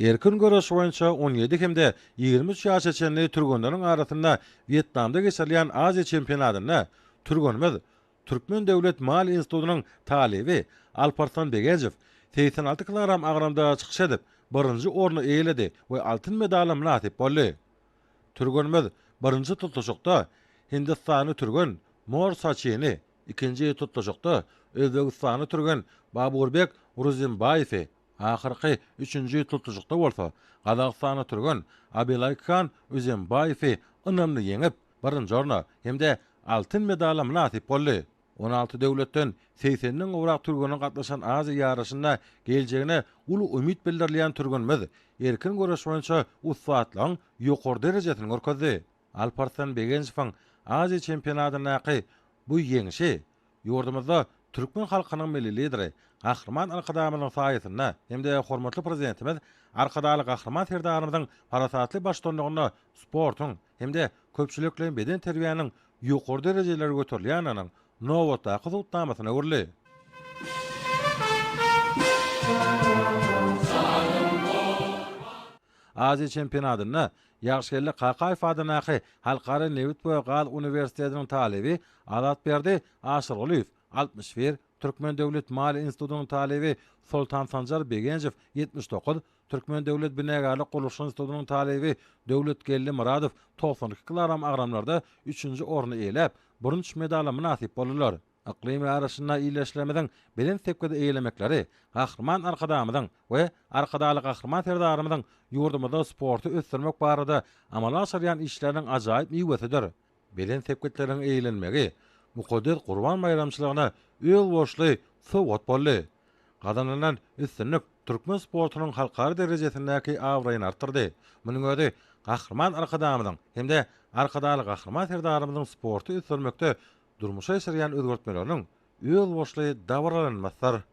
Erkin göreş boýunça 17 hem-de 23 ýaşa çenli türgenleriň arasynda Wýetnamda geçirilýän Aziýa çempionatynda türgenimiz, Türkmen döwlet maliýe institutynyň talyby Alparslan Begenjow 86 kilogram agramda çykyş edip, birinji orny eýeledi we altyn medala mynasyp boldy. Türgenimiz birinji tutluşykda hindistanly türgen Mor Saçini, ikinji tutluşykda özbegistanly türgen Baburbek Ruzimbaýewi, ahyrky üçünji tutluşykda bolsa gazagystanly türgen Abilaýkhan Üzembaýewi ynamly ýeňip, birinji orna hem-de altyn medala mynasyp boldy. 16 döwletden segsenden gowrak türgeniň gatnaşan Aziýa ýaryşynda geljegine uly umyt bildirilýän türgenimiz erkin göreş boýunça ussatlygyň ýokary derejesini görkezdi. Alparslan Begenjowyň Aziýa çempionatyndaky bu ýeňşi ýurdumyzda türkmen halkynyň Milli Lideri Gahryman Arkadagymyzyň saýasynda hem-de hormatly Prezidentimiz Arkadagly Gahryman Serdarymyzyň parasatly baştutanlygynda sportuň hem-de köpçülikleýin bedenterbiýäniň ýokary derejelere göterilýändiginiň nobatdaky subutnamasyna öwrüldi. Aziýa çempionatynda Ýagşygeldi Kakaýew adyndaky Halkara nebit we gaz uniwersitetiniň talyby Azatberdi Aşyrgulyýew, 61, Türkmen döwlet maliýe institutynyň talyby Soltansanjar Begenjow, 79, Türkmen döwlet binagärlik gurluşyk institutynyň talyby Döwletgeldi Myradow 92 kilogram agramlarda üçünji orny eýeläp, bürünç medala mynasyp boldular. Yklym ýaryşynda ildeşlerimiziň belent sepgidi eýelemekleri Gahryman Arkadagymyzyň we Arkadagly Gahryman Serdarymyzyň ýurdumyzda sporty ösdürmek barada amala aşyrýan işleriniň ajaýyp miwesidir. Belent sepgitleriň eýelenmegi mukaddes Gurban baýramçylygyna özboluşly sowgat boldy. Gazanylan üstünlik türkmen sportunyň halkara derejesindäki abraýyny artdyrdy. Munuň özi Gahryman Arkadagymyzyň hem-de Arkadagly Gahryman Serdarymyzyň sporty ösdürmekde durmuşa geçirýän özgertmeleriniň özboluşly dabaralanmasydyr.